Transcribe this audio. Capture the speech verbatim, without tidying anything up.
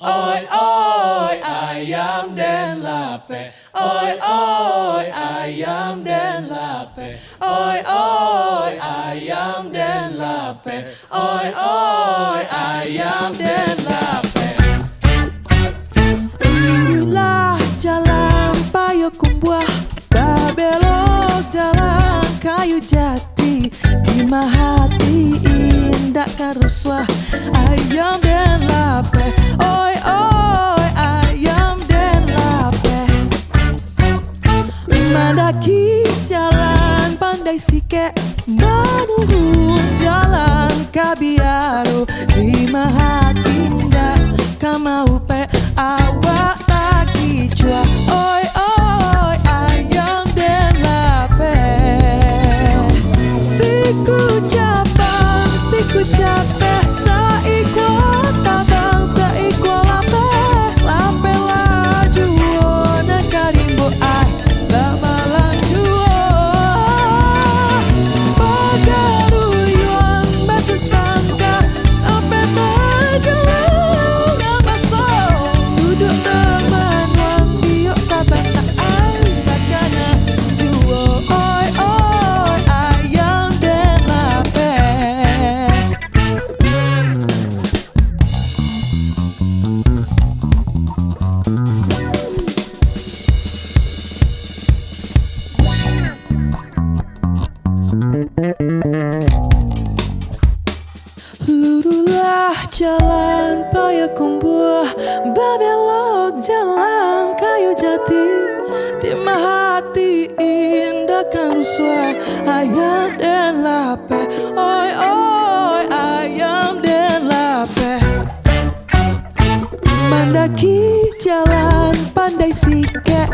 Oi, oi, ayam den lapeh. Oi, oi, ayam den lapeh. Oi, oi, ayam den lapeh. Oi, oi, ayam den lapeh. Luruihlah jalan Payokumbuah, babelok jalan Kayu Jati. Di ma hati indak ka rusuah, ayam den lapeh. Oi, oi, ayam den lapeh. Mandaki jalan Pandai Sikek, manurun jalan Kabiaro. Di ma hati indak ka maupek, awak takicuah. Oi, oi, ayam den lapeh. Siku capang, siku capek, saikua tabang, saikua lapeh. Lapehlah juo nan ka rimbo ai, lah malang juo. Pagaruyuang batu sangka, ampek bajalan nan baso. Duduak tamanuang, iyo sabanta ai, makanan juo. Oi, oi, ayam den lapeh. Luruihlah jalan Payokumbuah, babelok jalan Kayu Jati. Di ma hati indak ka rusuah, ayam den lapeh. Oi, oi, ayam den lapeh. Mandaki jalan Pandai Sikek,